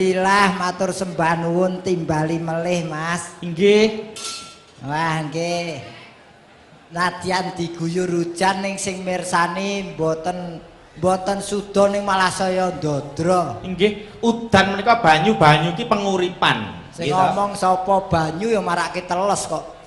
Alhamdulillah matur sembah nuwun timbali melih, Mas. Nggih. Wah, nggih. Nadyan diguyur hujan ning sing mirsani mboten suda ning malah saya ndodro. Nggih, udan menika banyu-banyu ki penguripan. Sing ngomong sapa banyu ya marake teles kok.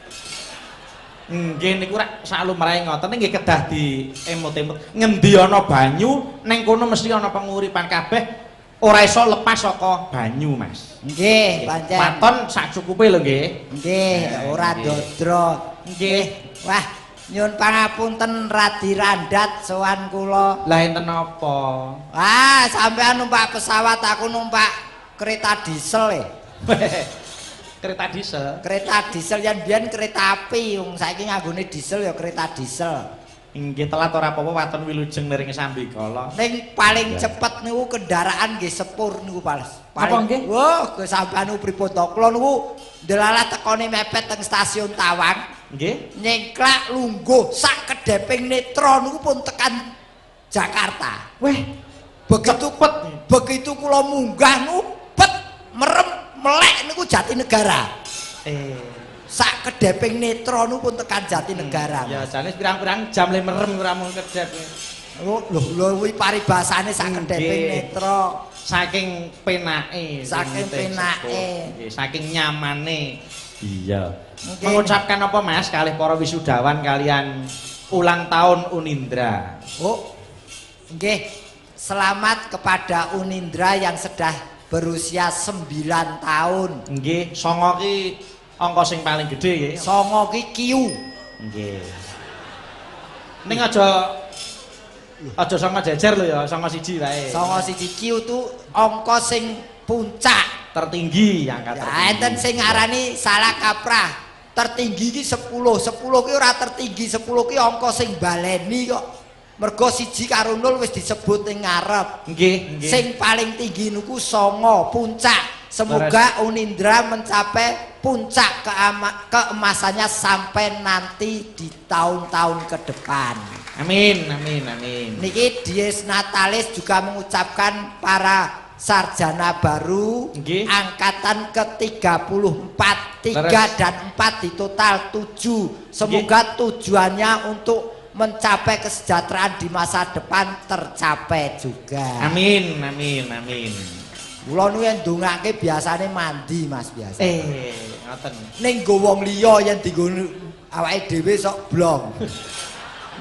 Nggih niku rak saklumrahe ngoten nggih kedah di emot-emot. Ngendi ana banyu ning kono mesti ana penguripan kabeh. Ora iso lepas saka banyu, Mas. Nggih, pancen. Waton sak cukupe lho nggih. Nggih, ora ndodro. Nggih. Wah, nyun pangapunten radi randhat sowan kula. Lah enten napa? Wah, sampean numpak pesawat, aku numpak kereta diesel e. Kereta diesel? Kereta diesel yen biyen kereta api, wong saiki nganggone diesel ya kereta diesel. Nggih telat ora apa-apa waton wilujeng miring sambikala. Ning paling cepet niku kendaraan nggih sepur niku Mas. Apa nggih? Wah, ge sampean niku pripun to? Kula niku ndelalah tekone mepet teng stasiun Tawang. Nggih. Nyengklak lungguh sak kedheping netra niku pun tekan Jakarta. Weh, begitu cepet. Begitu kula munggah niku pet merem melek niku Jatinegara. Sak kedheping netra niku pun tekan Jatinegara. Ya jane pirang-pirang jam le merem ora mung kedhep. Lho lho kuwi paribasane sak kedheping netra. Saking penake, saking penake, nggih, saking nyamane. Iya. Mengucapkan apa Mas kalih para wisudawan kalian ulang tahun Unindra. Oh. Nggih. Selamat kepada Unindra yang sudah berusia 9 tahun. Nggih, 9 ki angka sing paling gedhe nggih. 9 ki kiu. Nggih. Ning aja 9 jejer lho ya, 9 siji wae. 9 siji kiu tu angka sing puncak tertinggi, angka tertinggi. Ya enten sing ngarani salah kaprah. Tertinggi ki 10, 10 ki ora tertinggi, 10 ki angka sing baleni kok. Mergo 1 karo 0 wis disebut ning ngarep. Nggih, nggih. Sing paling tinggi niku 9, puncak. Semoga Unindra mencapai puncak keemasannya sampai nanti di tahun-tahun ke depan. Amin, amin, amin. Niki Dies Natalis juga mengucapkan para sarjana baru nggih, angkatan ke-34, 3 dan 4 di total 7. Semoga tujuannya untuk mencapai kesejahteraan di masa depan tercapai juga. Amin, amin, amin. Kula niku yen ndongake biasane mandi, Mas, biasa. Ngoten. Ning nggo wong liya yen dienggo awake dhewe sok blong.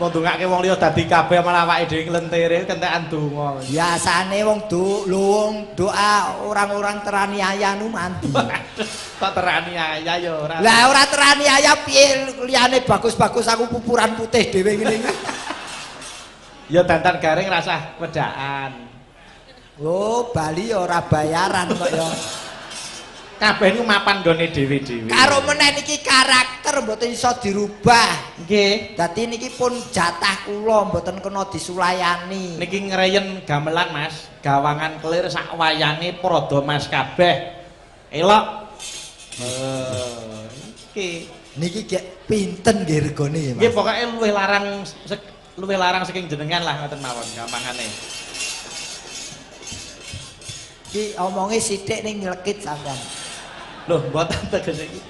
Mau ndongake wong liya dadi kabeh malah awake dhewe nglentere kentekan donga. Biasane wong wong doa orang-orang teraniaya nu mandi. Kok teraniaya ya ora. Lah ora teraniaya piye liyane bagus-bagus aku pupuran putih dhewe ngene iki. Ya dandan garing rasah wedaan. Oh, Bali ora bayaran kok ya. Kabeh niku mapan nggone dhewe-dhewe. Karo meneh niki karakter mboten iso dirubah. Nggih. Dadi niki pun jatah kula mboten kena disulayani. Niki ngreyen gamelan, Mas. Gawangan kelir sak wayange prada Mas kabeh. Elok. Iki niki gek pinten nggih regane ya, Mas? Nggih, pokoke luwih larang saking jenengan lah ngoten mawon gampangane. Iki omonge sithik ning nyelekit sampean. Lho, mboten tegese iki.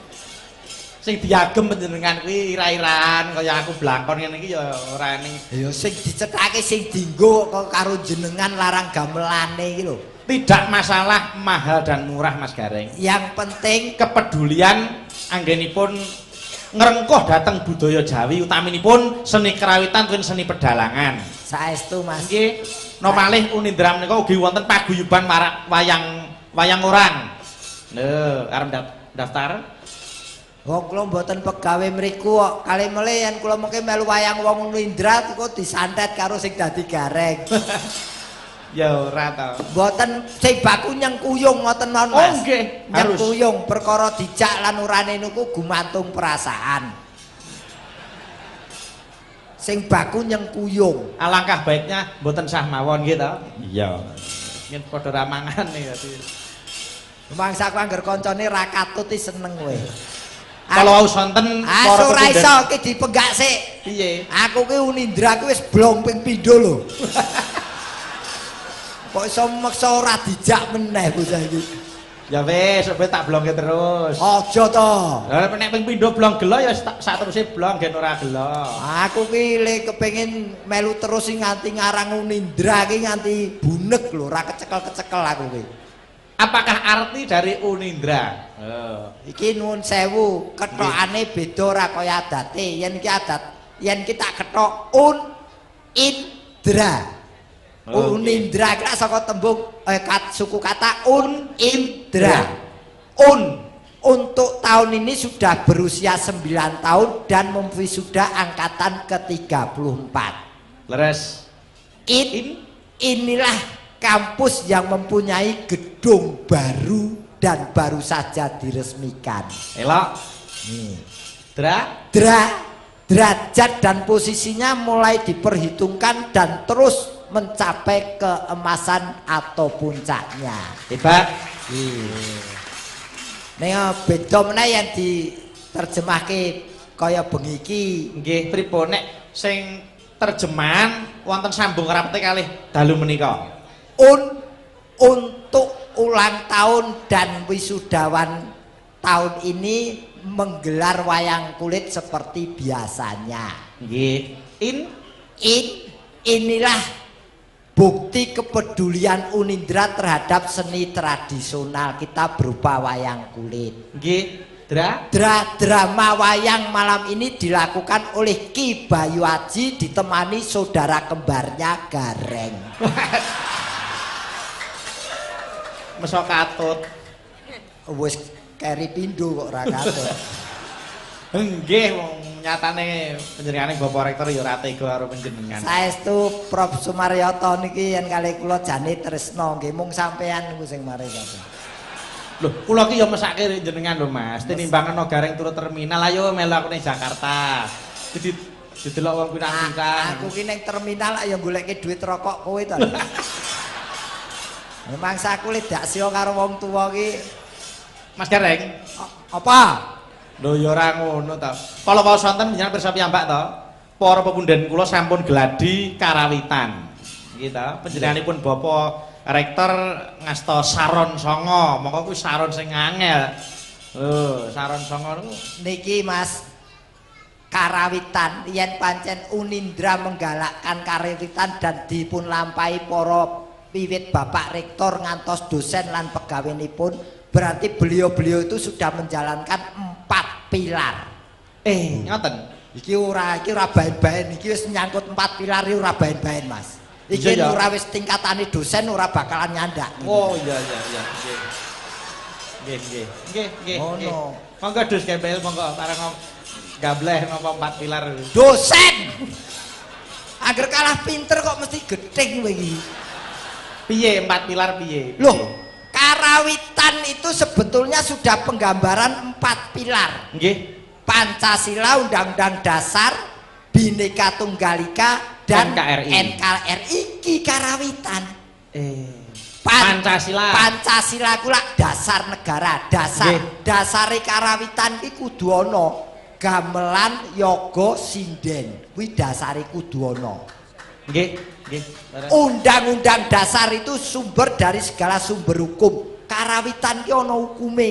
Sing diagem panjenengan kuwi ira-iraan kaya aku blangkon ngene iki ya ora ning. Ya sing dicethake sing dienggo kok karo jenengan larang gamelane iki lho. Tidak masalah mahal dan murah, Mas Gareng. Yang penting kepedulian anggenipun ngrengkuh dhateng budaya Jawi utaminipun seni karawitan tuwin seni pedalangan. Saestu, Mas. Nggih. Napa malih Unindra menika ugi wonten paguyuban wayang orang. Lho, arep daftar? Wong kula mboten pegawe mriku kok. Kalih melih yen kula mengke melu wayang wong Unindra kok disantet karo sing dadi gareng. Ya ora ta. Mboten sing baku nyengkuyung ngoten mawon, Mas. Oh nggih, harus. Nyengkuyung perkara dijak lan orane niku gumantung perasaan. Sing baku nyengkuyung. Alangkah baiknya mboten sah mawon nggih ta? Iya. Yen padha ra mangan dadi. Mangsa aku angger kancane ra katut iki seneng kowe. Kalau wau sonten para ora iso iki dipenggak sik. Piye? Aku ki Unindra ki wis blong ping pindho lho. Kok iso meksa ora dijak meneh bocah iki. Ya wis, sampe tak blongke terus. Aja to. Lah nek ping pindho blong gelo ya sak teruse blong gen ora gelo. Aku ki le kepengin melu terus sing nganti ngarang Unindra ki nganti bunek lho, ora kecekel-kecekel aku ki. Apakah arti dari Unindra? Oh. Iki nuwun sewu, kethokane beda ora kaya adate. Yen iki adat, yen ki tak kethok Un Indra. Oh, Unindra iki saka tembung suku kata Un Indra. Un untuk tahun ini sudah berusia 9 tahun dan memwisuda angkatan ke-34. Leres. Inilah kampus yang mempunyai gedung baru dan baru saja diresmikan. Elok. Nih. Dra Derajat dan posisinya mulai diperhitungkan dan terus mencapai keemasan atau puncaknya. Hebat. Nih beda meneh yang diterjemahke kaya bengi iki. Nggih, pripun nek sing terjemahan wonten sambung rapete kalih dalu menika. Untuk ulang tahun dan wisudawan tahun ini menggelar wayang kulit seperti biasanya. Nggih. Inilah bukti kepedulian Unindra terhadap seni tradisional kita berupa wayang kulit. Nggih. Drama wayang malam ini dilakukan oleh Ki Bayu Aji ditemani saudara kembarnya Gareng. Meso katut. Wis keri pindho kok ora katut. Nggih, wong nyatane panjenengane Bapak Rektor ya ora tega karo panjenengan. Saestu Prof Sumaryoto niki yen kalih kula jane tresna nggih mung sampean niku sing mari kabeh. Lho, kula ki ya mesake jenengan lho Mas. Tinimbang ana Gareng turu terminal, ayo melu aku ning Jakarta. Jadi didelok wong pirang-pirang. Aku ki ning terminal ayo goleke duit rokok kowe to. Memang aku le dak sio karo wong tuwa ki. Mas Gareng, apa? Lho ya ora ngono ta. Kala wau sonten panjenengan pirsa piyambak to. Para pepunden kula sampun gladi karawitan. Nggih ta, panjenenganipun Bapak Rektor ngasta saron songo, mongko kuwi saron sing angel. Lho, saron songo niku niki Mas karawitan yen pancen Unindra menggalakkan karawitan dan dipun lampahi para wiwit Bapak Rektor ngantos dosen lan pegawenipun, berarti beliau-beliau itu sudah menjalankan 4 pilar. Ngoten. Iki ora baen-baen, iki wis nyangkut 4 pilar iki ora baen-baen, Mas. Iki ora wis tingkatane dosen ora bakalan nyandak. Oh iya iya iya. Nggih. Nggih nggih. Nggih nggih. Monggo Dus Gembel, monggo parang gableh napa 4 pilar. Dosen. Angger kalah pinter kok mesti gething kowe iki. Piye 4 pilar piye? Loh, karawitan itu sebetulnya sudah penggambaran 4 pilar. Nggih. Pancasila, Undang-Undang Dasar, Bhinneka Tunggal Ika, dan NKRI. NKRI ki karawitan. Pancasila. Pancasila ku lak dasar negara, dasar. Nggih. Dasare karawitan ki kudu ana gamelan, yoga, sinden. Kuwi dasare kudu ana. Nggih, nggih. Undang-undang dasar itu sumber dari segala sumber hukum. Karawitan ki ana hukume.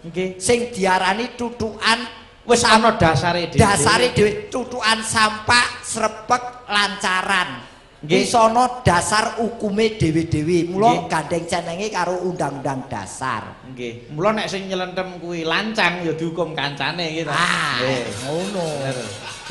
Nggih. Sing diarani tutukan wis ana dasare dhewe. Dasare dhewe tutukan sampak, srepek, lancaran. Nggih. Wis ana dasar hukume dhewe-dhewe. Mula gandeng cenenge karo undang-undang dasar. Nggih. Mula nek sing nyelentem kuwi lancang ya dihukum kancane gitu. Ah, ngono.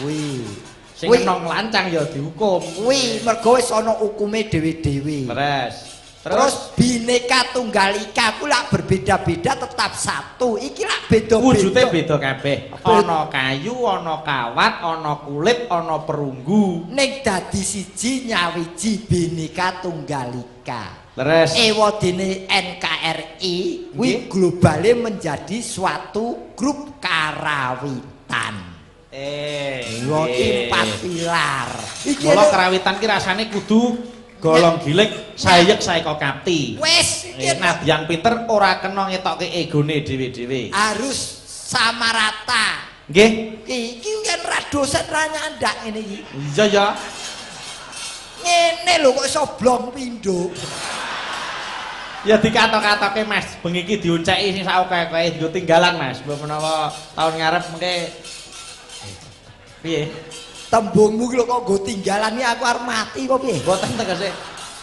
Kuwi. Sing enong lancang ya dihukum. Kuwi mergo wis ana hukume dhewe-dhewe. Leres. Terus Bhinneka Tunggal Ika ku lak berbeda-beda tetap satu. Iki lak beda-beda. Wujude beda kabeh. Ana kayu, ana kawat, ana kulit, ana perunggu. Ning dadi siji nyawiji Bhinneka Tunggal Ika. Leres. Ewadene NKRI kuwi globale menjadi suatu grup karawitan. Iki 4 pilar. Iki mula karawitan ki rasane kudu golong gilik sayek saeka kapti. Wis iki nadyan pinter ora kena ngetokke egone dhewe-dhewe. Harus sama rata. Nggih. Iki kan ra dosen ra nyandak ngene iki. Iya ya. Ngene lho kok iso blong pindho. Ya dikatok-katoke Mas, bengi iki dionceki sing sak akeh-akehe dienggo tinggalan Mas. Mbok menawa taun ngarep mengke piye? Tembungmu ki lho kok nggo tinggalan iki aku arep mati apa piye? Mboten tegese.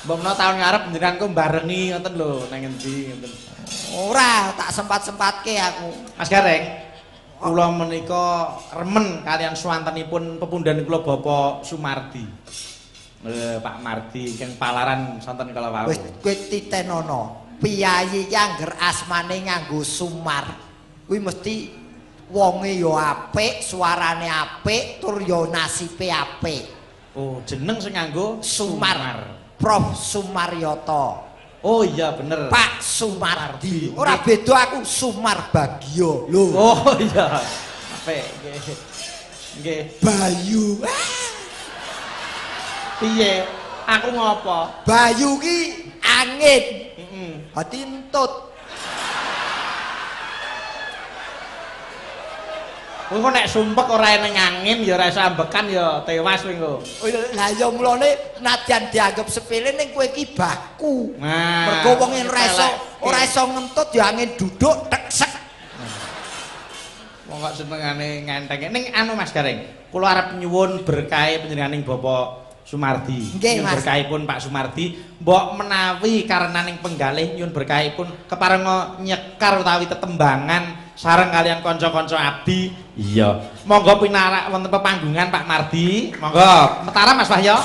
Mbok menawa taun ngarep jenengan kok barengi ngoten lho nang endi ngoten. Ora, tak sempat-sempatke aku. Mas Gareng, kula menika remen kalian swantenipun pepundhen kula Bapak Sumardi. Pak Mardi ingkang palaran sonten kala wau. Wis kowe titenono. Piyayi ki angger asmane nganggo Sumar, kuwi mesti wonge ya apik, suarane apik, tur ya nasibe apik. Oh, jeneng sing nganggo Sumar. Prof Sumaryoto. Oh iya bener. Pak Sumardi. Ora beda aku Sumar Bagio. Lho. Oh iya. Apik nggih. Nggih. Bayu. Piye? Aku ngopo? Bayu ki angin. Heeh. Hati entut. Kowe kok nek sumpek ora eneng angin ya ora iso ambekan ya tewas kowe engko. Lah ya mulane nadyan dianggep sepele ning kowe iki baku. Nah, mergo wong yen ora iso ngentut ya angin duduk tek sek. Wong kok senengane ngentenge. Ning anu Mas Gareng, kula arep nyuwun berkahe panjenenganing Bapak Sumardi. Nggih, Nyuwun berkahipun Pak Sumardi, mbok menawi karenaning penggalih nyuwun berkahipun keparenga nyekar utawi tetembangan sareng kalian kanca-kanca abdi. Iya. Monggo pinarak wonten pepanggungan Pak Mardi. Monggo. Metaram Mas Wahyo.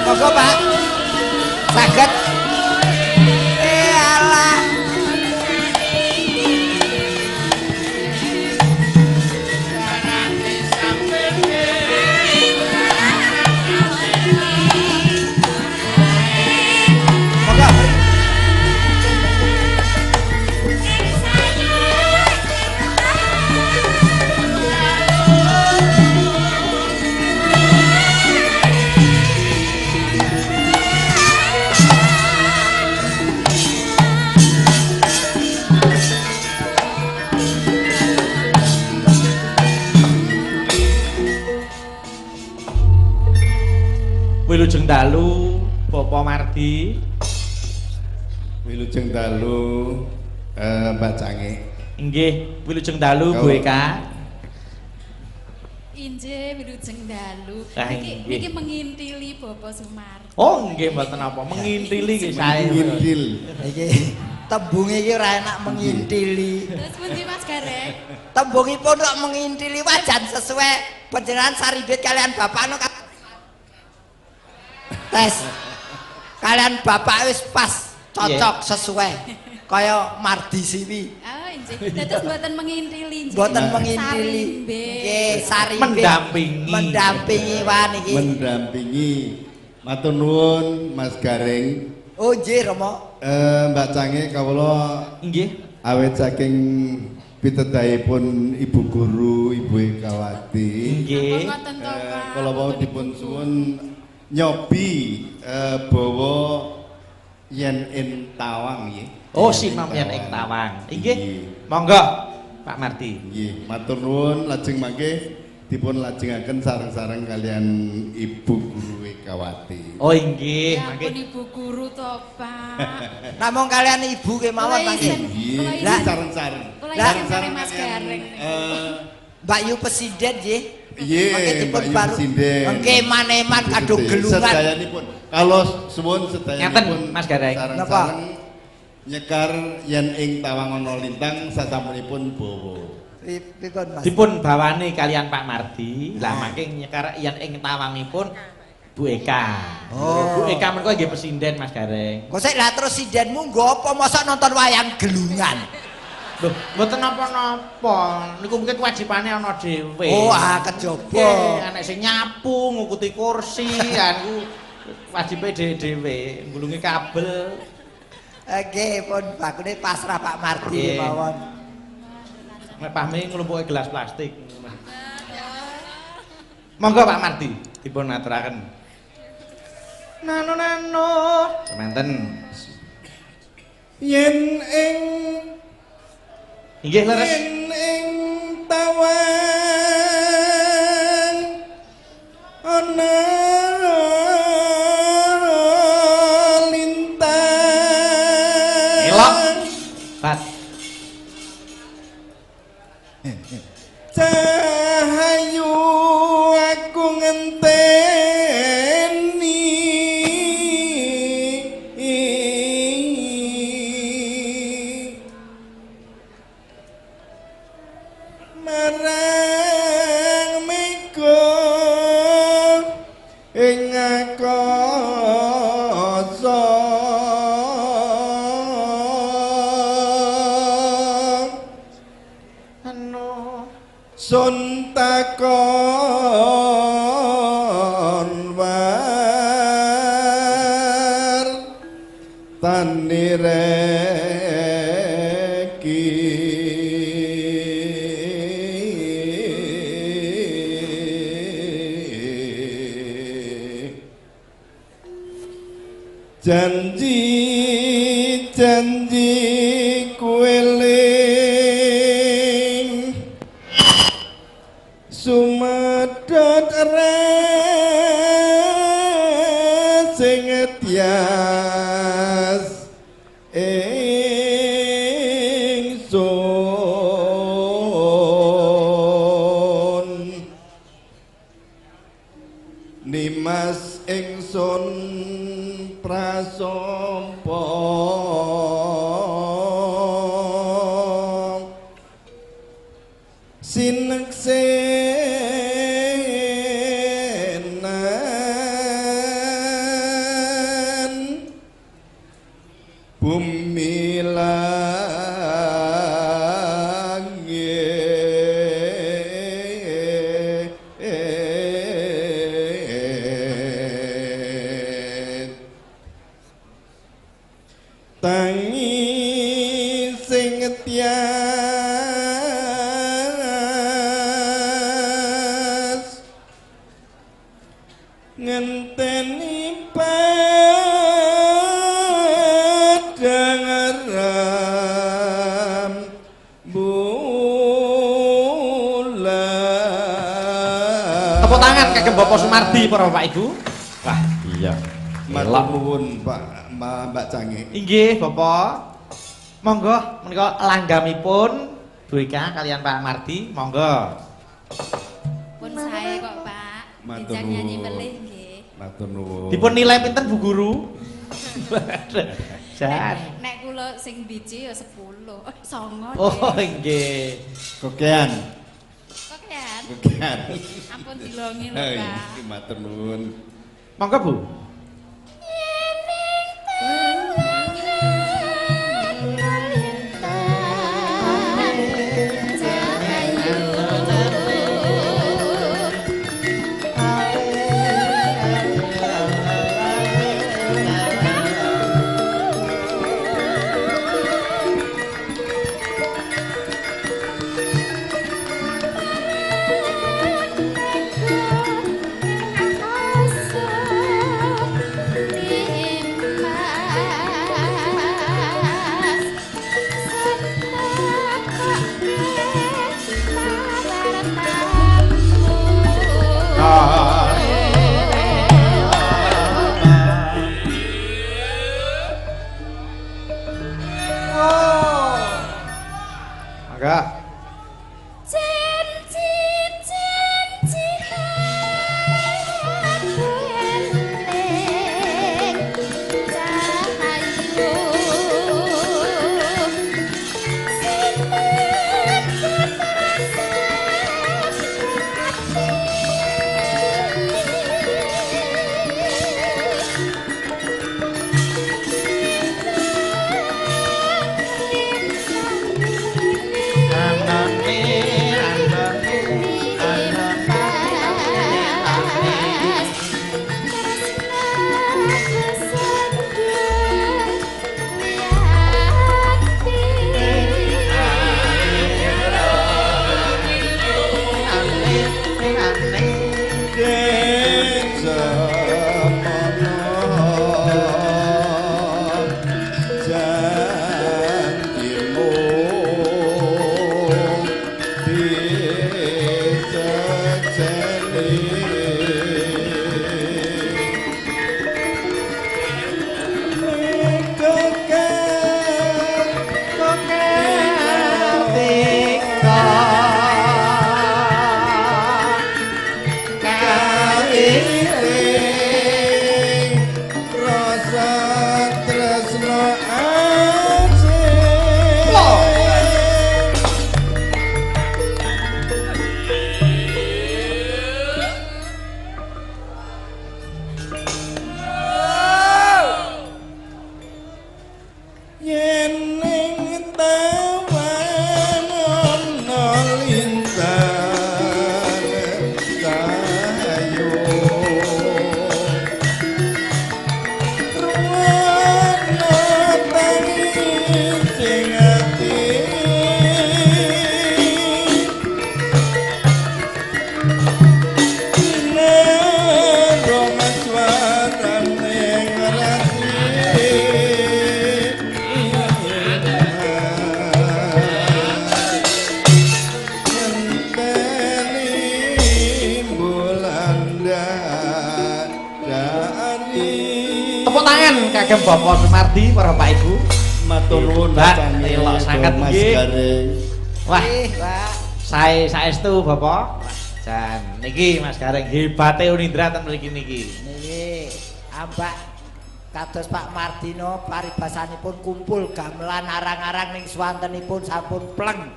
Monggo Pak. Saged. Alah. Monggo. Wilujeng dalu Bapak Mardi. Wilujeng dalu Mbak Cange. Nggih, wilujeng dalu Bu Eka. Injih, wilujeng dalu. Niki niki mengintili Bapak Sumardi. Oh nggih mboten apa, mengintili nggih sae. Mengintil. Iki tembunge iki ora enak mengintili. Terus pundi Mas Gareng? Tembungipun kok mengintili wajan sesuai panjenengan saribet kalian bapak no tes. Kalian bapak wis pas, cocok sesuai. Kaya Mardi Siwi. Oh, injih. Dados mboten mengintili nggih. Mboten mengintili. Nggih, sarimbe. Mendampingi. Mendampingi wan iki. Mendampingi. Matur nuwun Mas Gareng. Oh nggih, Rama. Mbak Cange kawula nggih. Awit saking pitedahipun Ibu Guru Ibu Ekawati. Nggih. Kala wau dipun suwun nyobi bawa yen ing tawang nggih. Oh, sinom yen ing tawang. Nggih. Monggo Pak Mardi. Nggih, matur nuwun lajeng mangke dipun lajengaken sareng-sareng kalian Ibu Guru Ekawati. Oh inggih, mangke Ibu Guru to, Pak. Namung kalian ibu kemawon Pak. Nggih, lah sareng-sareng. Sareng-sareng Mas Gareng. Mbak Yu Presiden nggih. Nggih, Mbak Yu Presiden. Mangke eman-eman kadung gelungan. Sedayanipun. Kalau suwun sedayanipun Mas Gareng. Sareng-sareng nyekar yen ing tawang ana lintang sasampunipun bawa. Dipun bawani kalian Pak Mardi. Lah mangke nyekar yen ing tawangipun Bu Eka. Oh. Bu Eka menika nggih pesinden Mas Gareng. Kok sik lah terus sindenmu nggo apa mosok nonton wayang gelungan. Lho, mboten napa-napa. Niku mungkin kewajibane ana dhewe. Oh, ah kejaba. Anek sing nyapu, ngukuti kursi, niku wajibe dhewe-dhewe, nggulungi kabel. Nggih, pun bakune pasrah Pak Mardi mawon. Nek pahmi nglumpuke gelas plastik. Monggo Pak Mardi dipun aturaken. Nano nano. Semanten. Yen ing Inggih leres. Yen ing tawang ana lintang. Elok. Bat. Cahayu aku ngenteni. Marang mega ing akasa. Anu Sun takon war tanireki. Janji janji kueling sumedhot sing tias ingsun. Nimas ingsun prasompo sineksenan bumi langit. Tangi sing tias ngenteni padang aram bulan. Tepuk tangan kagem Bapak Sumardi para Bapak Ibu. Wah, iya. Matur nuwun Pak Mbak Cange. Inggih, Bapak. Monggo menika langgamipun Bu Ika kalian Pak Mardi, monggo. Pun sae kok, Pak. Matur Dijak nyanyi nuwun. melih nggih. Matur nuwun. Dipun nilai pinten Bu Guru? Jan. Nek kula sing biji ya 10. Oh, 9. Oh, nggih. Kokean. Kokean. Kokean. Ampun dilongi lho, Pak. Matur nuwun. Monggo, Bu. Mangga. Janji aku eling cahayu sing tetep rasa ati. Kagem Bapak Sumardi, para Pak Ibu. Matur nuwun elok sanget nggih. Wah, sae saestu Bapak. Jan niki Mas Gareng hebate Unindra ten mriki niki. Niki ambak kados Pak Mardino paribasanipun kumpul gamelan arang-arang ning swantenipun sampun pleng.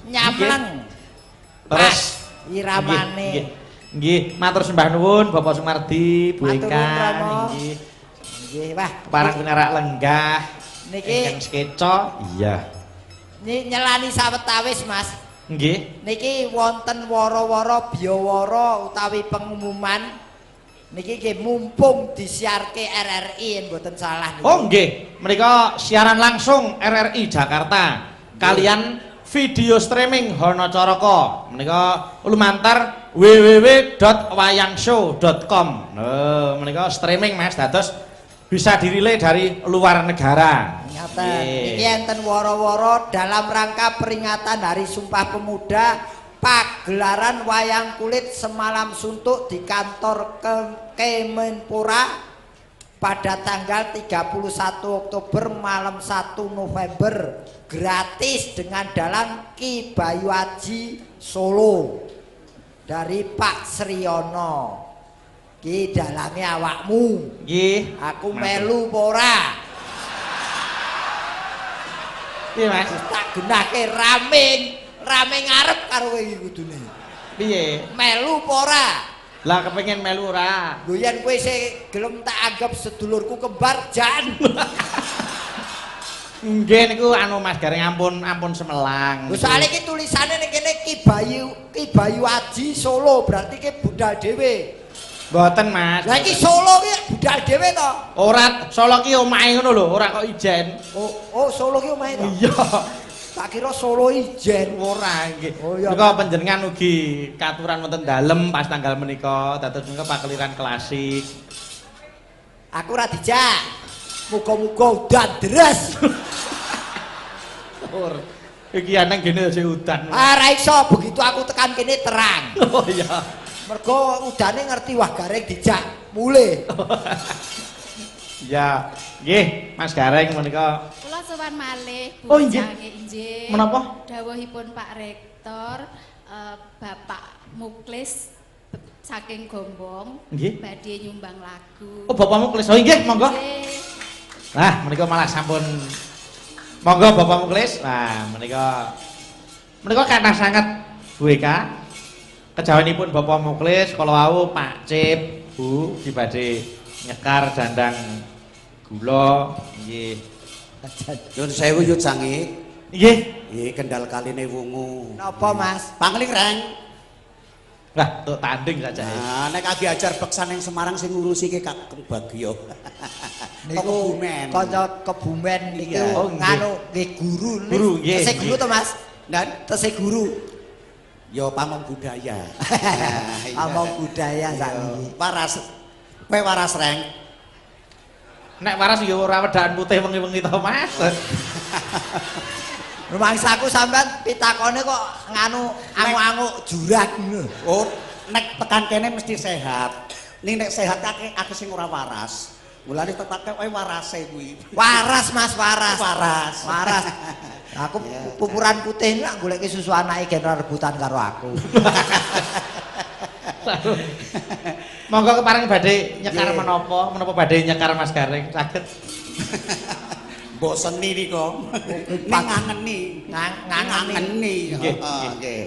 Nyamleng. Terus iramane. Nggih, matur sembah nuwun Bapak Sumardi, Bu Eka nggih. Nggih, wah. Parang pinarak lenggah. Niki ingkang sekeca. Iya. Nyelani sawetawis, Mas. Nggih. Niki wonten wara-wara biyawara utawi pengumuman niki nggih mumpung disiarke RRI yen mboten salah niku. Oh nggih, menika siaran langsung RRI Jakarta kalian video streaming Hono Caraka. Menika lumantar www.wayangshow.com. Lho, menika streaming Mas, dados bisa dirilai dari luar negara. Ngaten. Niki enten wara-wara dalam rangka peringatan Hari Sumpah Pemuda, pagelaran wayang kulit semalam suntuk di kantor Kemenpora pada tanggal 31 Oktober malam 1 November gratis dengan dalang Ki Bayu Aji Solo dari Pak Sriono. Ki dalange awakmu. Nggih. Aku melu apa ora? Piye Mas? Tak genahke rame, rame ngarep karo kowe iki kudune. Piye? Melu apa ora? Lah kepengin melu ora? Lho yen kowe isih gelem tak anggap sedulurku kembar jan. Nggih niku anu Mas Gareng ampun ampun semelang. Lho soalé iki tulisane ning kene Ki Bayu Aji Solo, berarti ki budal dhewe. Mboten Mas. Lah iki Solo ki budal dhewe to? Ora, Solo ki omahe ngono lho, ora kok ijen. Oh, Solo ki omahe to? Iya. Tak kira Solo ijen. Ora nggih. Oh iya. Menika panjenengan ugi katuran wonten dalem pas tanggal menika, dados menika pakeliran klasik. Aku ora dijak. Muga-muga udan deres. Ur. Iki aneng gene isih udan. Ah ra iso, begitu aku tekan kene terang. Oh iya. Mergo udane ngerti wah Gareng dijak mulih. Ya, nggih Mas Gareng menika. Kula sowan malih Bu. Oh nggih. Nggih. Menapa? Dawuhipun Pak Rektor, Bapak Muklis saking Gombong badhe nyumbang lagu. Oh, Bapak Muklis. Oh nggih, monggo. Nah, menika malah sampun. Monggo Bapak Muklis. Nah, menika kathah sanget Bu Eka. Kejawenipun Bapak Muklis kala wau Pak Cip, Bu ugi badhe nyekar dandang gula nggih. Nyuwun sewu yut sangit. Nggih. Nggih Kendal kaline wungu. Napa Mas? Pangling reng. Lah tuk tanding saja. Nah, nek agi ajar beksan ning Semarang sing ngurusi ki Kakung Bagyo. Niku Kebumen. Kanca Kebumen niku nganu nggih guru. Guru nggih. Tesih guru to Mas? Ndan tesih guru. Ya pamong budaya. Pamong budaya sakniki. Waras. Kowe waras reng. Nek waras ya ora wedakan putih wengi-wengi to Mas. Rumangsaku sampean pitakone kok nganu angu-angu jurag ngono. Oh, nek tekan kene mesti sehat. Ning nek sehat akeh sing ora waras. Mulane tetake kowe warase kuwi. Waras Mas, waras. Waras. Waras. Aku pupuran putih nek goleki susu anake gen ora rebutan karo aku. Monggo kepareng badhe nyekar menapa? Menapa badhe nyekar Mas Gareng saged? Boseni nika. Ning ngangeni. Ngangeni. Nggih.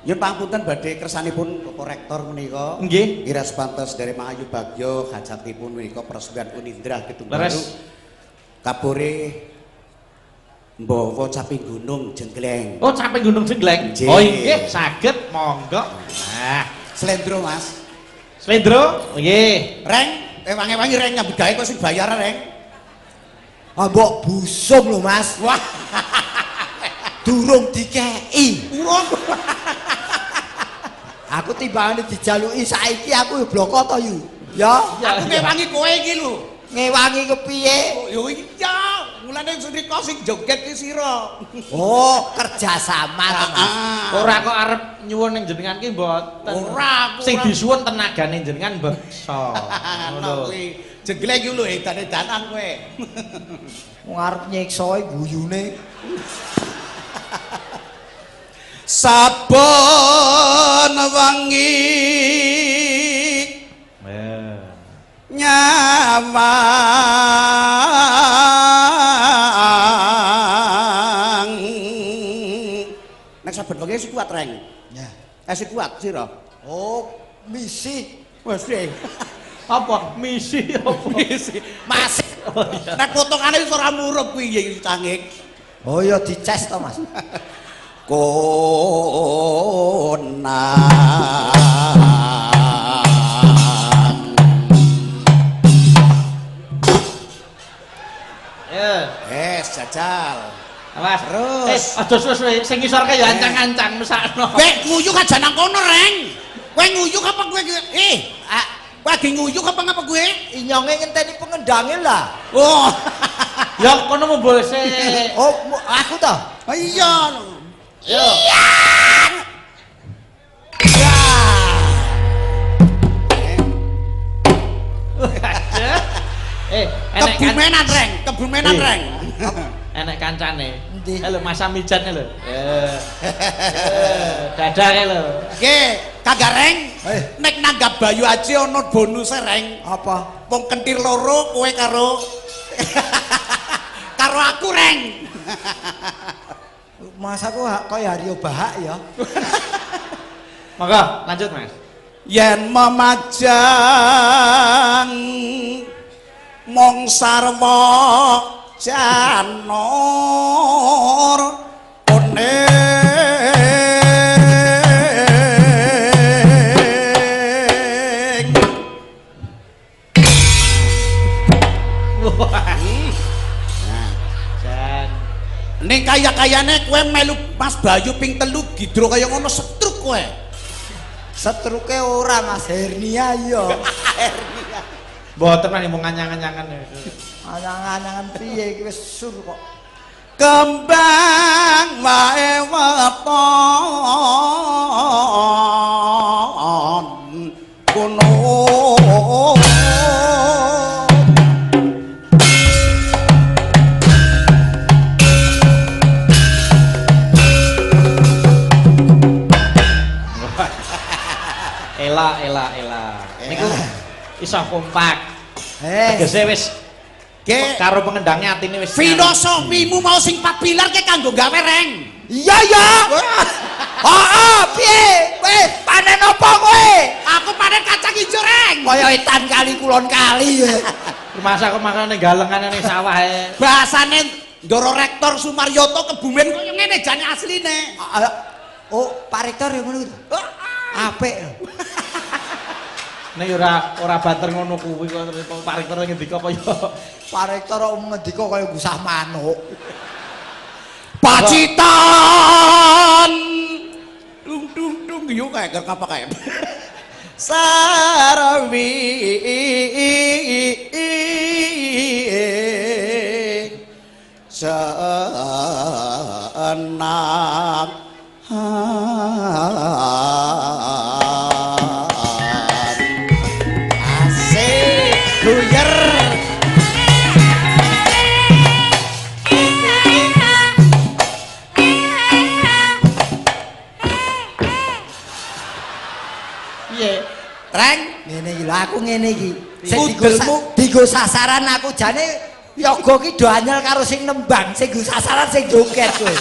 Nyuwun pangapunten badhe kersanipun Bapak Rektor menika. Nggih. Iras pantes dari Mangayu Bagyo hajatipun menika peresmian Unindra Gedung Baru. Kabure mbawa caping gunung jenggleng. Oh, caping gunung jenggleng. Oh nggih, saged monggo. Nah, slendro Mas. Slendro? Nggih. Reng, ewangi-wangi reng nyambut gawe kok sing bayaran reng. Ah mbok busung lho Mas. Wah. Durung dikeki. Urung. Aku timbangane dijaluki saiki aku yo bloko to yu. Ya, aku ngewangi kowe iki lho. Ngewangi kepiye? Yo iya, mulane srika sing joget ki sira. Oh, kerjasama to Mas. Ora kok arep nyuwun ning jenengan ki mboten. Ora, sing disuwun tenagane jenengan beksa. Ngono kuwi. Jengleng iki lho edan-edanan kowe. Wong arep nyiksa guyune. Saben wengi nyawang. Nek saben wengi sik kuat reng. Ya. Sik kuat sira. Oh, misi. Wes apa misi apa misi? Masih. Oh, iya. Nek potongane wis ora murup kuwi iki cangik. Oh ya dices to, Mas. Konang. Ya. Jajal. Awas. Terus. Aja suwe-suwe sing ngisor kaya ancang-ancang mesakno. Kowe nguyuh aja nang kono, Reng. Kowe nguyuh apa kowe? Kowe lagi nguyuh apa ngapa kowe? Inyonge ngenteni pengendange lah. Oh. Ya kono mumbul sik. Oh, aku toh? Oh iya. Yo. Iya. Kebumenan reng, kebumenan reng. Enek kancane. Lho Mas Amijan lho. Dadah kae lho. Nggih, Kang Reng. Nek nanggap Bayu Aji ana bonuse reng. Apa? Wong kentir loro kowe karo karo aku reng. Mas aku kaya Haryo Bahak ya. Monggo lanjut Mas. Yen memajang mong sarwa janur kuning. Ning kaya-kayane kowe melu Mas Bayu ping 3 gidro kaya ngono setruk kowe. Setruke ora Mas, hernia ya. Hernia. Mboten mung nganyang-anyangan. Anyang-anyangan piye iki wis sur kok. Kembang wae weton kono. Ela ela ela. Niku iso kompak. Tegese wis karo pengendangnya atine wis. Filosofimu mau sing 4 pilar ke kanggo gawe reng. Iya ya. Heeh, piye? Wis panen apa kowe? Aku panen kacang ijo reng. Kaya etan kali kulon kali. Masa kok makane galengane ning sawah e. Bahasane Ndoro Rektor Sumaryoto Kebumen kaya ngene jane asline. Oh, Pak Rektor ya ngono kuwi. Apik. Nek ora banter ngono kuwi kok Pak Rektor ngendika apa ya? Pak Rektor kok ngendika kaya gusah manuk. Pacitan. Dung dung dung yo kae apa kae. Sarawi senang. Asik guyer. Piye? Reng ngene iki lho aku ngene iki. Sing digo sasaran aku jane yoga ki do anyel karo sing nembang, sing go sasaran sing joget kowe.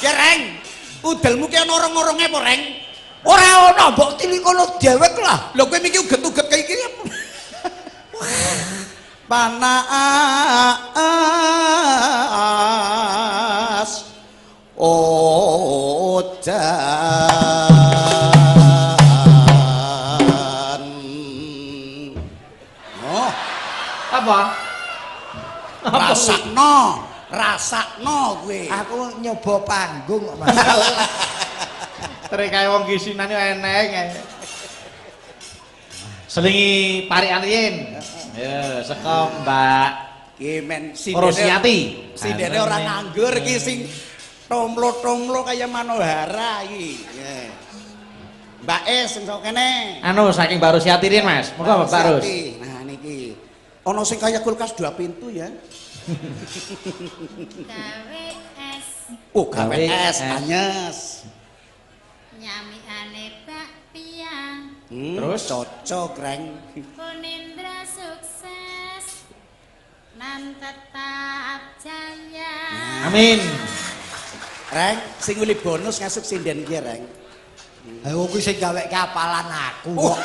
Ya Reng. Udelmu ki ana orong-oronge apa, Reng? Ora ana, mbok tilik kono dhewek lah. Lho kowe miki uget-uget kaya iki. Panas ojan. Oh. Apa? Rasakno. Rasakno kowe. Aku nyoba panggung kok, Mas. Trekae wong kisinane eneng. Selingi parikan riyin. Ya, saka Mbak ki men sindene Rosiati. Sindene ora nganggur iki sing tomlo-tomlo kaya Manohara iki. Mbak E sing sok kene. Anu saking Mbak Rosiati riyin, Mas. Monggo Mbak Ros. Nah niki. Ana sing kaya kulkas 2 pintu ya. Gawe es. Oh, gawe es anyes. Nyamikane bakpia. Terus cocok reng. Unindra sukses nan tetap jaya. Amin. Reng, sing uli bonus ngasuk sinden ki reng. Ha kuwi sing gaweke apalan aku kok.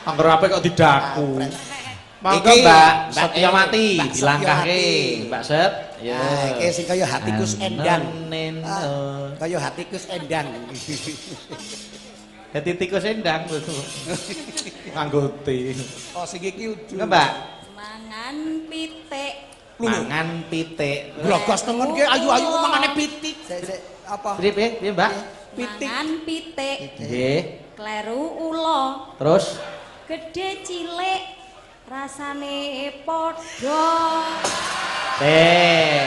Angger ape kok didaku. Monggo Mbak Setyawati dilangkahke, Mbak Set. Ya, iki sing kaya hatiku endang. Kaya hatiku endang. Hati tikus endang nganggo T. Oh, sing iki udu. Mbak. Mangan pitik. Mangan pitik. Glogos tengen ki ayu-ayu mangane pitik. Sik sik apa? Piye piye Mbak? Pitik. Mangan pitik. Nggih. Kleru ula. Terus gedhe cilik rasane padha. Sik.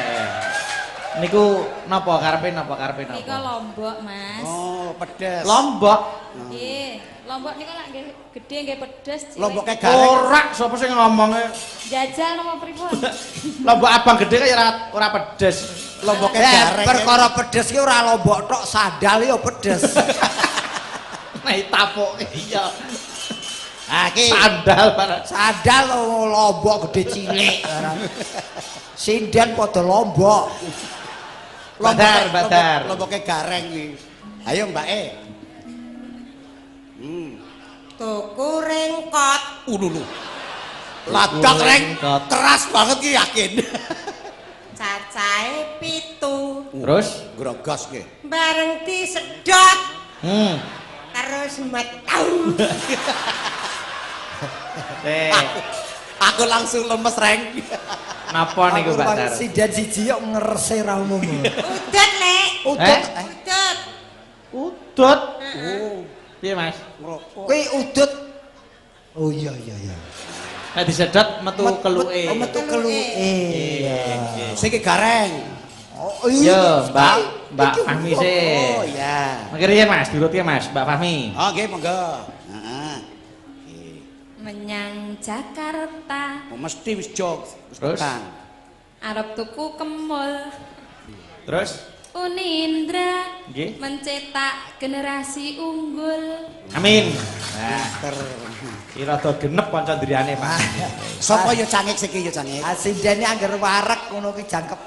Niku napa karepe napa karepe napa? Nika lombok, Mas. Oh, pedes. Lombok. Nggih, lombok nika lak nggih gedhe nggih pedes cilik. Lomboke gareng. Ora, sapa sing ngomonge? Jajal napa pripun? Lombok abang gedhe kaya ora pedes. Lomboke gareng. Perkara pedes ki ora lombok tok, sandal ya pedes. Nek tapoke iya. Ah iki sandal barang. Sandal lombok gedhe cilik. Sinden padha lombok. Badar, badar. Lomboke gareng iki. Ayo Mbake. Tuku rengkot. Ululu. Ladak reng keras banget ki yakin. Cacahe 7. Terus grogos ki. Bareng disedot. Terus metu. Aku langsung lemes reng. Napa niku Mbak Dar? Sinden siji yo ngerese ra umum. Udut, Lek. Udut. Udut. Udut. Oh. Piye, Mas? Ngrokok. Kuwi udut. Oh iya iya iya. Nek disedot metu keluke. Oh, metu keluke. Iya. Sing iki gareng. Oh iya, Mbak Mbak Fahmi sih. Oh iya. Mangke riyen Mas, diurutke Mas, Mbak Fahmi. Oh nggih, monggo. Heeh. Menyang Jakarta. Oh, mesti wis jog. Terus arep tuku kemul. Terus Unindra nggih mencetak generasi unggul. Amin. Nah, iki rada genep kanca ndriyane, Pak. Sapa ya cangik siki ya cangik? Sindene angger wareg ngono ki jangkep.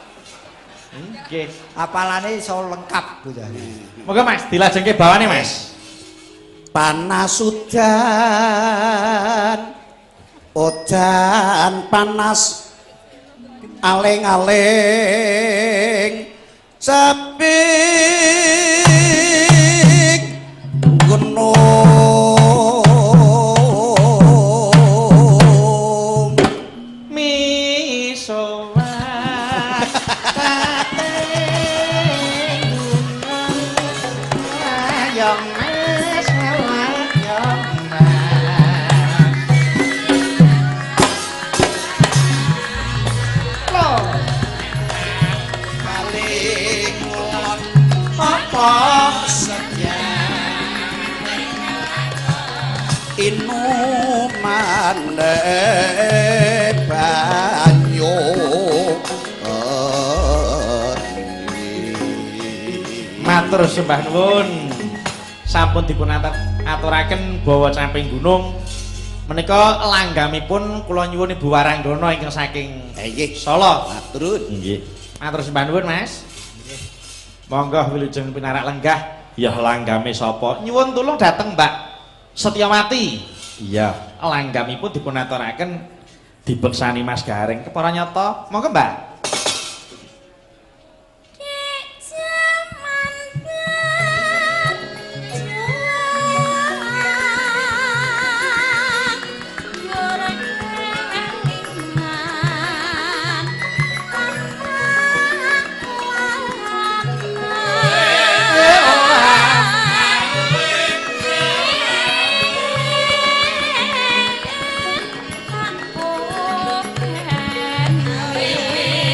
Nggih. Apalane iso lengkap bocah. Monggo Mas, dilajengke bawane Mas. Panas udan, udan panas, aling-aling sepik gunung. Misowan gunung mas Inumane banyu. Matur sembah nuwun. Sampun dipun aturaken bawa camping gunung. Menika langgamipun kula nyuwun Ibu Waranggana ingkang saking Solo. Matur. Nggih. Matur sembah nuwun, Mas. Nggih. Monggo wilujeng pinarak lenggah. Ya langgame sapa? Nyuwun tulung dateng Mbak Setyawati. Iya, langgamipun dipun aturaken dibeksani Mas Gareng. Kepara nyata, monggo Mbak. Amin.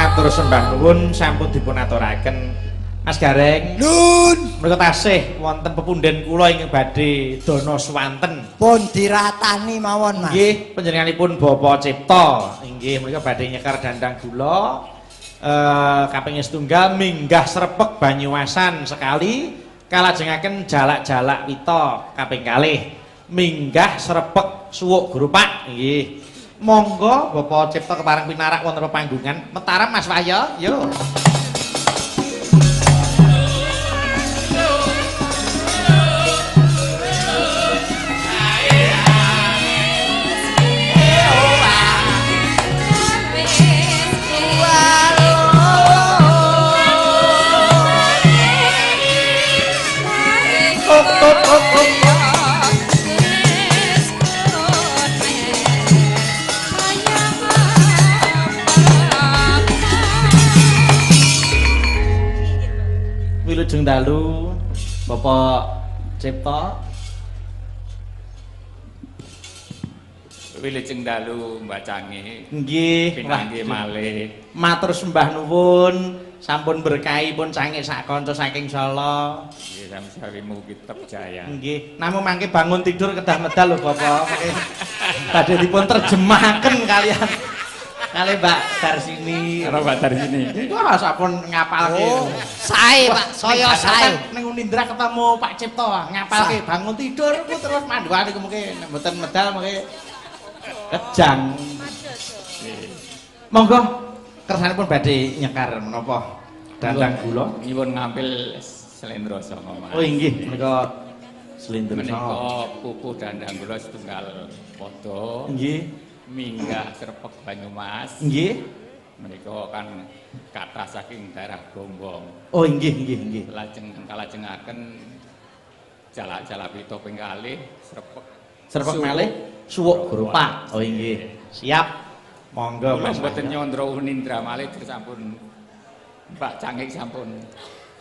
Matur sembah nuwun sampun dipun aturaken. Mas Gareng. Nun. Menika tasih wonten pepunden kula ingkang badhe dana swanten. Pun diratani mawon, Mas. Nggih, panjenenganipun Bapak Cipta. Inggih, menika badhe nyekar dandang gula. Kaping setunggal minggah srepek Banyuasan sekali, kalajengaken jalak-jalak wita kaping kalih. Minggah srepek suwuk Grupak. Nggih. Monggo Bapak Cipta kepareng pinarak wonten pepanggungan. Mataram Mas Wahyo, yo. Wilujeng dalu Bapak Cipta. Wilujeng dalu Mbak Cangi. Nggih, pinanggih malih. Matur sembah nuwun sampun berkahi pun Cangi sak kanca saking Solo. Nggih, sami-sami mugi tetep jaya. Nggih, namung mangke bangun tidur kedah medal lho Bapak. Badhe dipun terjemahaken kalian kali Mbak Darsini. Karo Mbak Darsini. Wah, sampun ngapalke. Oh, sae Pak, saya sae. Ning Unindra ketemu Pak Cipta, ngapalke bangun tidur ku terus manduan iku mungkin mboten medal mungkin kejang. Monggo kersanipun badhe nyekar menapa dandang gula. Nyuwun ngampil Slendro Sanga, Mas. Oh inggih, menika Slendro Sanga. Menika pupuh dandang gula setunggal padha. Nggih. Minggah srepek Banyumas. Nggih. Menika kan kathah saking daerah Gombong. Oh inggih nggih nggih. Lajeng kalajengaken jalak-jalak pita ping kalih srepek. Srepek malih suwuk Grupak. Oh inggih. Siap. Monggo Mas. Mboten nyandra Unindra malih sampun Mbak Cangik sampun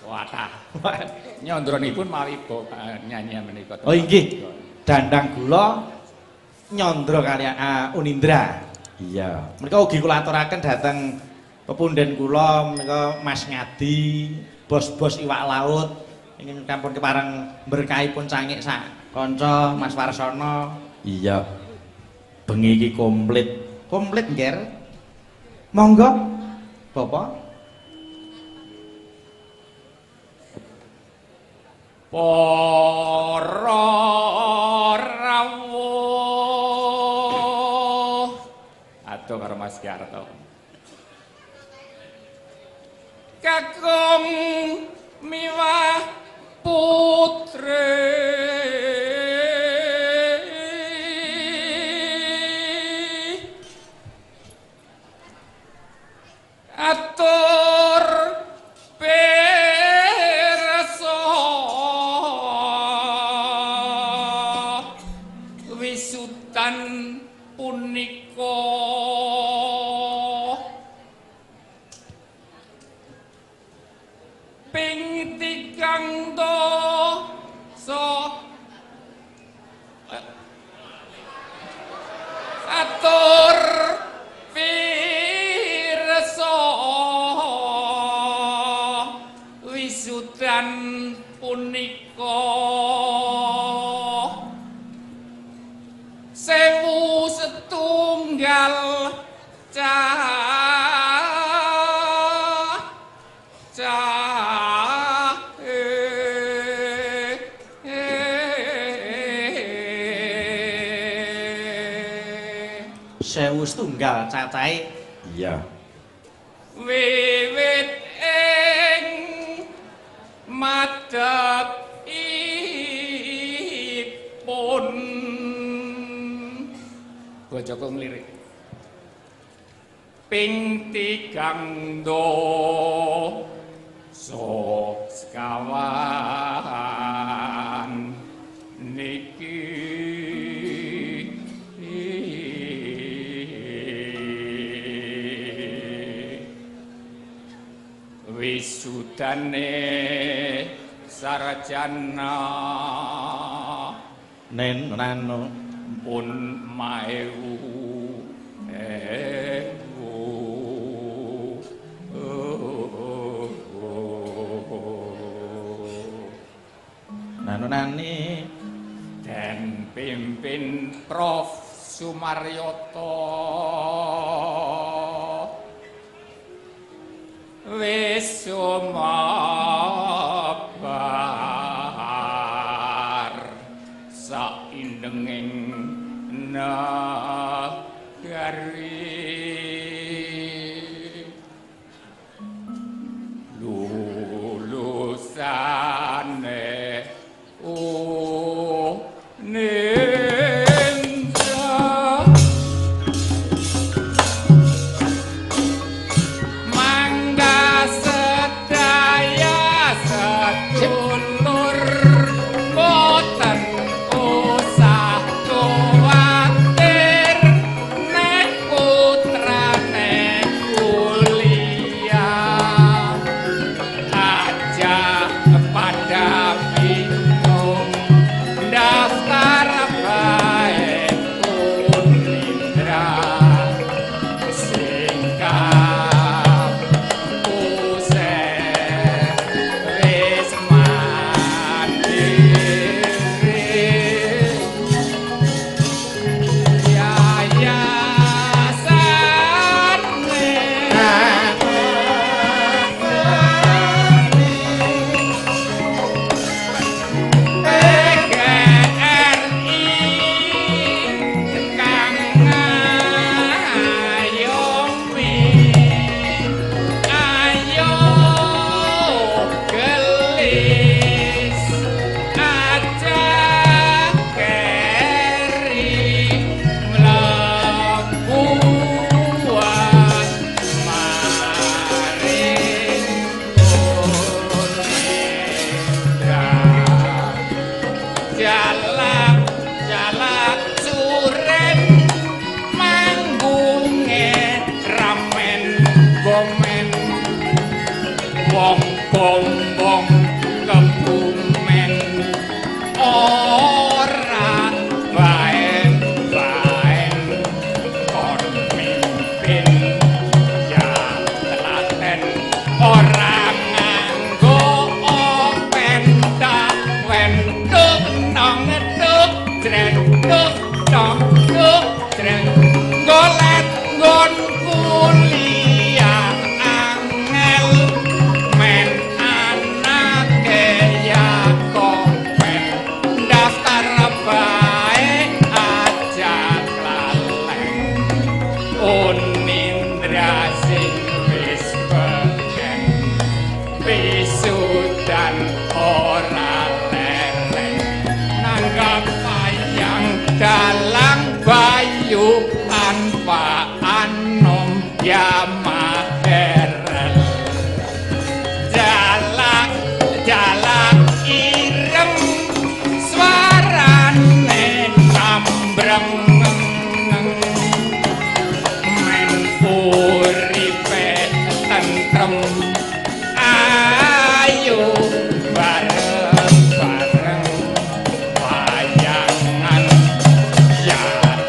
kathah. Nyandranipun mawi nyanyian menika. Oh inggih. Dandang gula nyandra kalian Unindra. Iya. Menika ugi kula aturaken dhateng pepunden kula menika Mas Ngadi, bos-bos iwak laut ingkang sampun kepareng berkahi pun Cangik sak kanca Mas Warsono. Iya. Bengi iki komplit. Komplit, Ngger. Monggo, Bapak. Para rawuh adoh karo Mas Giarto. Kakung miwah putri atur pirsa wisudan punika ping tigang dasa atur pirsa wisudan punika 1000 cah 1000 cacahe. Iya. Wiwit ing madhepipun bojoku nglirik ping 3 dasa sekawan niki wisudane sarjana nen nano pun maewu ewu Nane den pimpin Prof Sumaryoto wis sumabar saindenging nagari lulusane Unindra mangga sedaya sedulur boten usah kuwatir nek putrane kuliah aja pada bingung daftar bae Unindra sing kampuse wis mandiri yayasane PGRI kang ngayomi ayo gelis aja keri mlebu maring Unindra jalak jalak suren manggunge ramen gomen wong bombong kebumen ora baen baen kon mimpin ya telaten ora nganggo open tawen tuk nong tuk jreng tuk tong tuk jreng golet nggon kuliah angel men anake ya kopen daftar bae aja klalen Unindra sing wis peken wisudan ora leren nanggap wayang dalang bayu tanpa anom ya maherel jalak jalak ireng swarane kambreng men uripe tentrem ayo bareng-bareng wayangan ya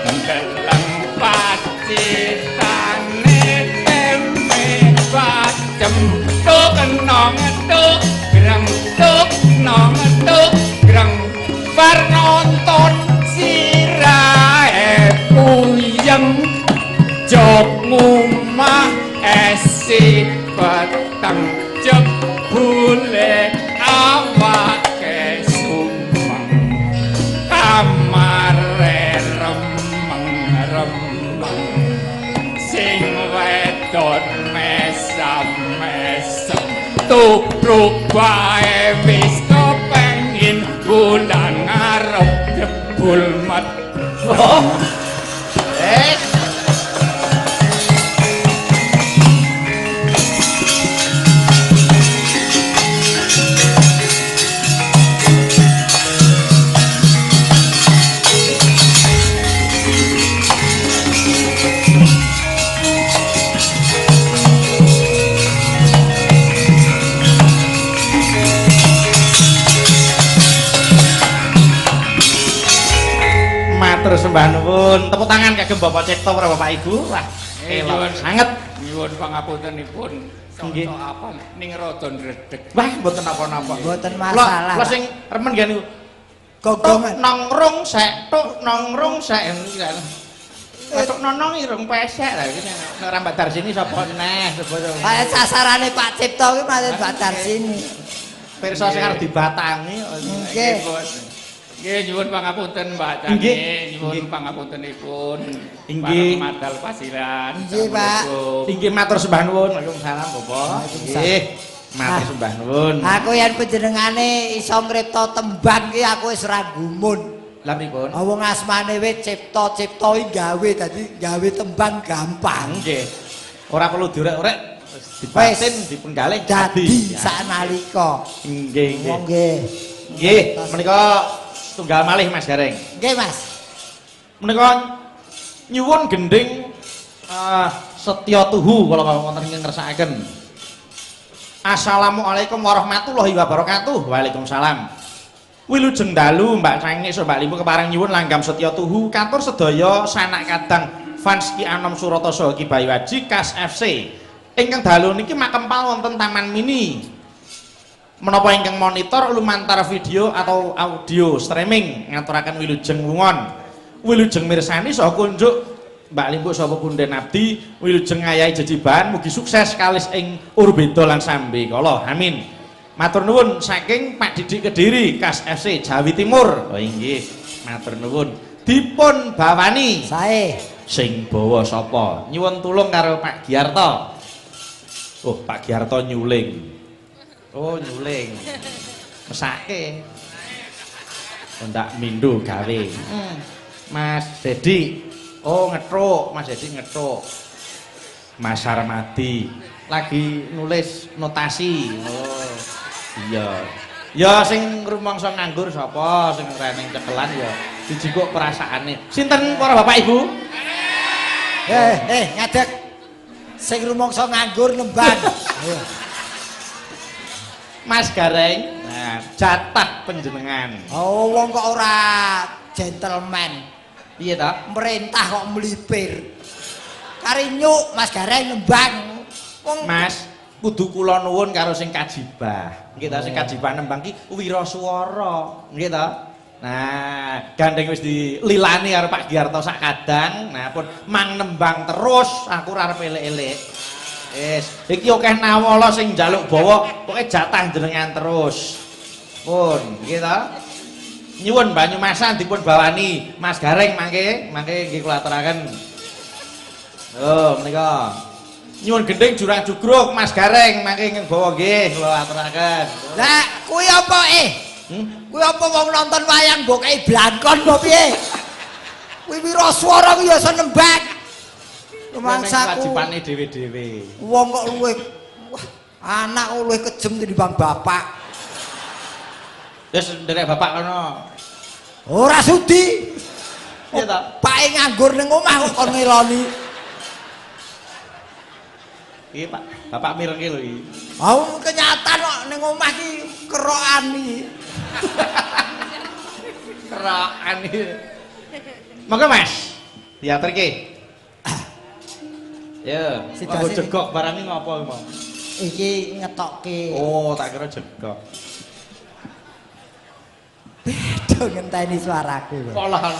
ndeleng pacitane tempe bacem tuk nong tuk greng tuk nong tuk greng bar nonton sirahe puyeng jog ngumah esi peteng jebule awake sumeng kamare remeng-remeng sing wedon mesam-mesem tubruk bae wis kepengin bulan ngarep jebul met. Matur sembah nuwun. Tepuk tangan kagem Bapak Cipto para Bapak Ibu. Wah, elok sanget. Nyuwun pangapuntenipun. Nggih. Apa ning rada ndredeg. Wah, mboten napa-napa. Mboten masalah. Kula sing remen nggih niku. Gonggongan. Nongrong sek tuk nongrong sek. Tuk nonong irung pesek lha iki nek ora Mbak Darsini sapa neh sapa. Kaya sasarane Pak Cipto kuwi malah Mbak Darsini. Pirsa sing arep dibatangi. Nggih. Nggih nyuwun pangapunten Mbak Cangik, nyuwun pangapuntenipun. Inggih. Madal Pasiran. Nggih, Pak. Inggih matur sembah nuwun. Waalaikumsalam, Bapak. Nggih. Matur sembah nuwun. Aku yen panjenengane iso ngripta tembang ki aku wis ora gumun. Lha pripun? Wong asmane wis cipta-cipta iki gawe dadi gawe tembang gampang. Nggih. Ora perlu diorek-orek, dibatin dipenggalih dadi saknalika. Nggih, nggih. Nggih. Nggih, menika tunggal malih Mas Gareng. Nggih, Mas. Menika nyuwun gending Setya Tuhu kala wonten ingkang ngersakaken. Assalamualaikum warahmatullahi wabarakatuh. Waalaikumsalam. Wilujeng dalu Mbak Cangik Mbak Limpu kepareng nyuwun langgam Setya Tuhu katur sedaya sanak kadang fans Ki Anom Surata saha Ki Bayu Aji Kas FC. Ingkang dalu niki makempal wonten Taman Mini. Menapa ingkang monitor lumantar video atau audio streaming ngaturaken wilujeng wungon. Wilujeng mirsani saha kunjuk Mbak Limpuk saha punden abdi wilujeng ngayahi jejibahan mugi sukses kalis ing Urbeda lan Sambe kala. Amin. Matur nuwun saking Pak Didik Kediri Kas FC Jawi Timur. Oh inggih, matur nuwun. Dipun bawani. Sae. Sing bawa sapa? Nyuwun tulung karo Pak Giarto. Oh, Pak Giarto nyuling. Oh, nyuling. Mesake. Ndak mindo gawe. Mas Dedi. Oh, ngetruk, Mas Dedi ngetruk. Mas Sarmadi lagi nulis notasi. Oh. Iya. Ya sing rumangsa nganggur sapa, sing reneng cekelan ya dijikuk perasaane. Sinten para bapak ibu? Ngadeg. Sing rumangsa nganggur nembang. Mas Gareng, nah, jatah panjenengan. Oh, wong kok ora gentleman. Piye ta? Merintah kok mlipir. Kari nyuk Mas Gareng nembang. Wong Mas, kudu kula nuwun karo sing kajibah. Nggih ta, sing kajibah nembang ki wiraswara. Nggih ta? Nah, gandeng wis dililani karo Pak Giarto sak kadang. Nah, pun mang nembang terus, aku ora arep elek-elek. Wis, iki akeh nawala sing njaluk bawa, pokoke jatah jenengan terus. Pun, nggih ta? Nyuwun Banyumasan dipun bawani Mas Gareng mangke, mangke nggih kula aturaken. Oh, menika. Nyuwun gending Jurang Jugruk Mas Gareng mangke ingkang bawa nggih kula aturaken. Lah, kuwi apa Kuwi apa wong nonton wayang mbok kei blangkon apa piye? Kuwi wiraswara kuwi ya iso nembang. Rumangsaku wajibane dhewe-dhewe. Wong kok luwih wah, anak kok luwih kejem tinimbang bapak. Wis nderek bapak kono. Ora sudi. Piye ta? Pake nganggur ning omah kok kon ngeloni. Iki Pak, bapak mirengke lho iki. Ah kenyataan kok ning omah iki kerokan iki. Kerokan iki. Monggo Mas, diaturke. Ya, kok jegok barang iki ngopo iki mau? Iki ngetokke. Oh, tak kira jegok. Beda ngenteni suaraku. Kok lah.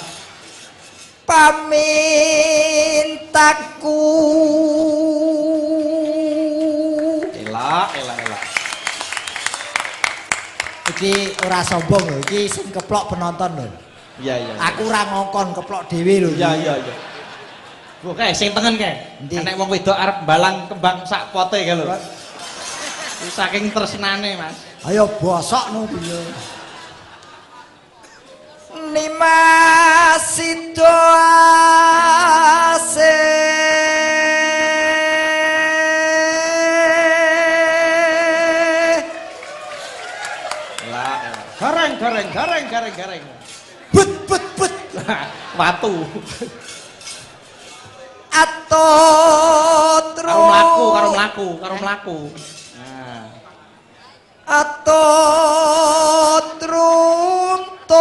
Pamintaku. Elak, elak, elak. Iki ora sombong lho, iki sing keplok penonton lho. Iya, iya. Aku ora ngongkon keplok dhewe lho. Iya, iya, iya. Kok kae sing tengen kae. Enek wong wedok arep mbalang kembang sak pote kae lho. Saking tresnane, Mas. Ayo bosok no piye. Nimas sido ase. Lah, gareng gareng gareng gareng gareng. But but but. Watu. Atau karo mlaku, karo mlaku, karo mlaku. Nah. Atau truntut.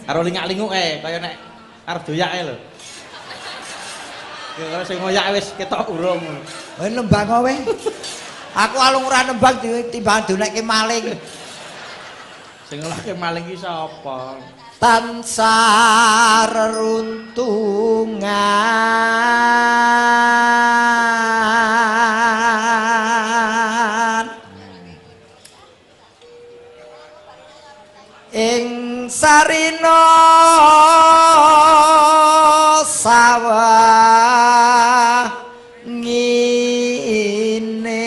Karo lingak-linguk kaya nek arep doyake lho. Ya karo sing ngoyak wis ketok urung. Kowe nembang kowe. Aku alung ora nembang timbang donekke maling. Sing ngelake maling iki sapa? Tansah reruntungan ing sarina sawah ngene.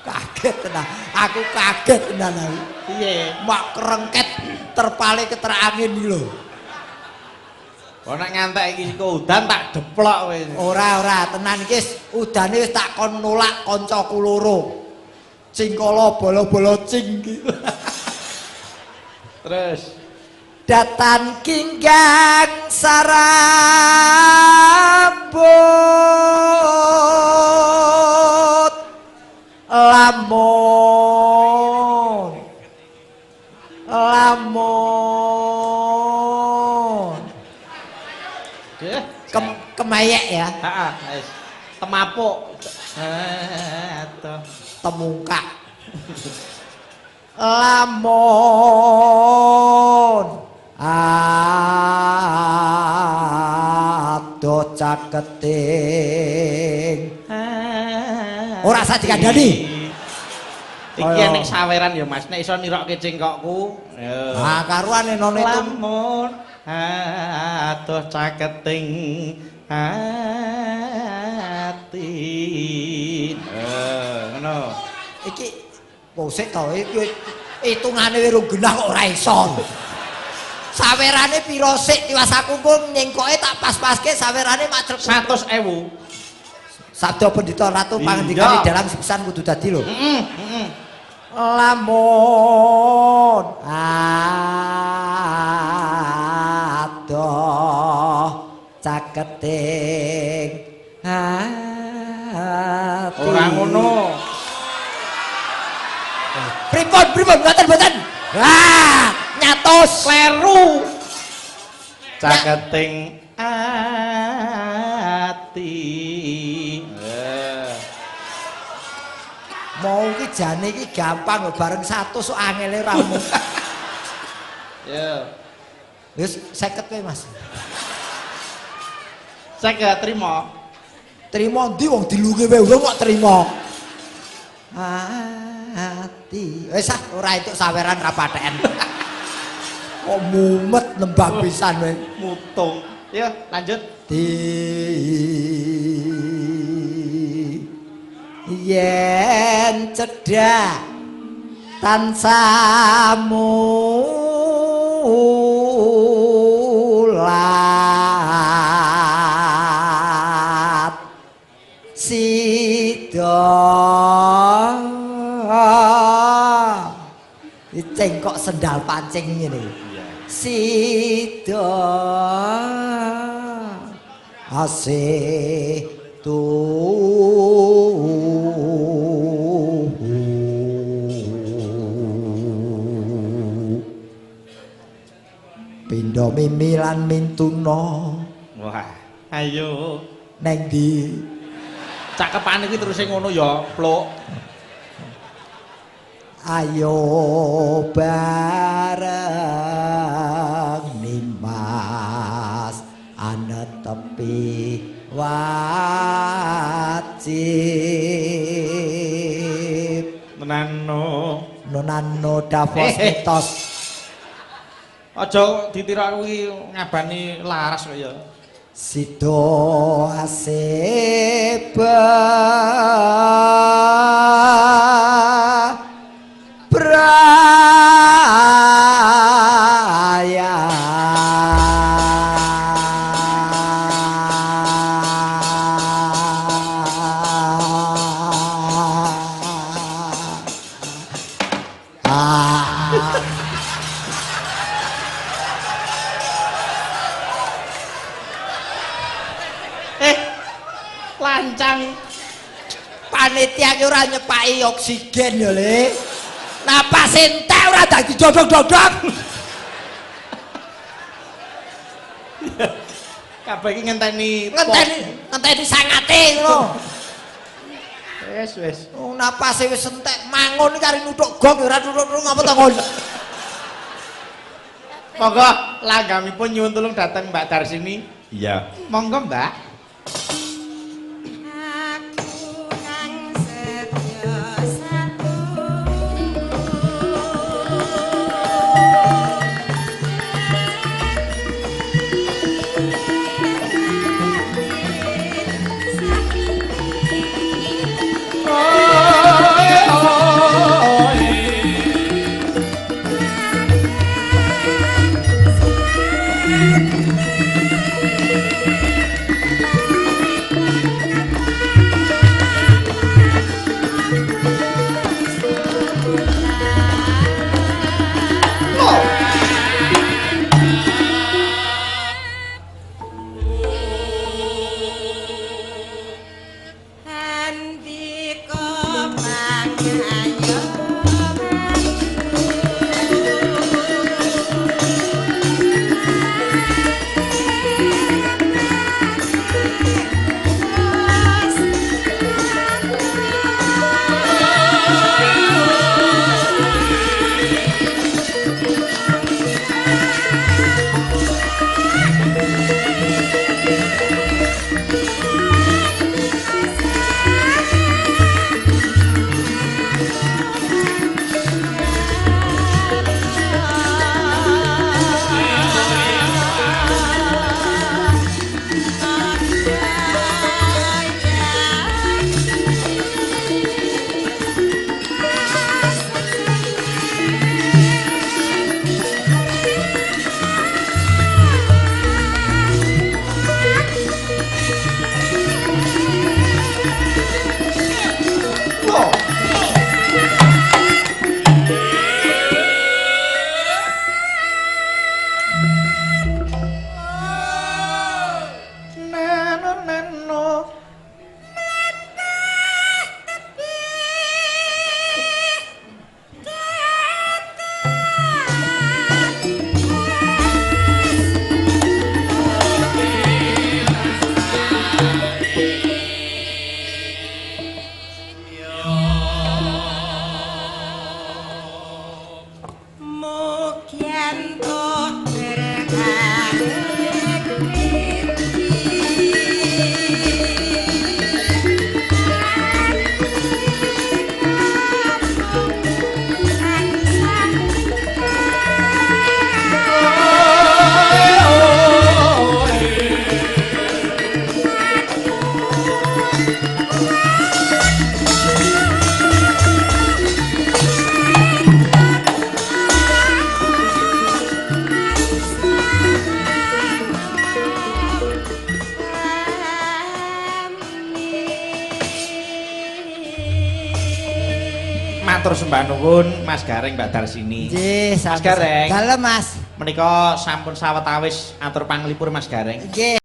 Kaget tenan, aku kaget tenan aku. Piye? Mak kerengket terpale keterak angin iki lho. Kok nek ngantek iki kok udan tak deplok kowe. Ora ora, tenan iki wis udane wis tak kon nolak kancaku loro. Cingkala bala-bala cing iki. Terus datan kinggang sarambut lamun lamun kemayek ya. Heeh, wis temapuk. Temungkak. Lamun ado caketing. Ora usah dikandani. Iki enek saweran ya Mas, nek iso nirokke cengkokku. Ah karuane none itu. Lamun ado caketing ati. Ngono. Iki posik to iki hitungane wis rung genah kok ora iso. Sawerane pira sik tiwas aku engko nyengkoke tak pas-paske sawerane mak 100.000. Sabda Pendhita Ratu pangendikane dalam sepisan kudu dadi lho. Heeh, heeh. Lamun adoh caketing ati. Ora ngono. Pripun pripun mboten mboten. Wah, nyatos kleru. Caketing ati. Mau iki jane iki gampang lho bareng 100 kok angele ra umum. Ya. Wis 50 kowe Mas. 50 trimo. Trimo ndi wong dilunge wae urung kok trimo. Ati. Wis ah ora entuk saweran ra patheken. Kok mumet nembang pisan kowe. Mutung. Ya, lanjut. Di yen cedhak tansah mulat sida cengkok sendal pancing ngene. Sida asih tuhu pindha mimi lan mintuna. Wah, ayo neng ndi cakepane kuwi terus ngono ya, Pluk. Ayo bareng nimas anetepi wajib. Nano nonano davos mitos. Aja ditirak kuwi ngabani laras kok ya. Sida aseba braya. Lancang panitia ki ora nyepaki oksigen ya Le. Napas entek ora dadi dodok-dodok. Kabeh iki ngenteni Ngenteni sangate ngono. Wis wis. Oh, napase wis entek mangun iki kari nuthuk gong ya ora nuthuk ngapa to ngon. Monggo langgamipun nyuwun tulung dateng Mbak Darsini. Iya. Monggo Mbak. Aku kang setya satu. Andika pangayo Nano nano. Mugyanto berkah. Matur sembah nuwun Mas Gareng Mbak Darsini. Nggih, Mas Gareng. Dalem Mas. Menika sampun sawetawis atur panglipur Mas Gareng. Nggih.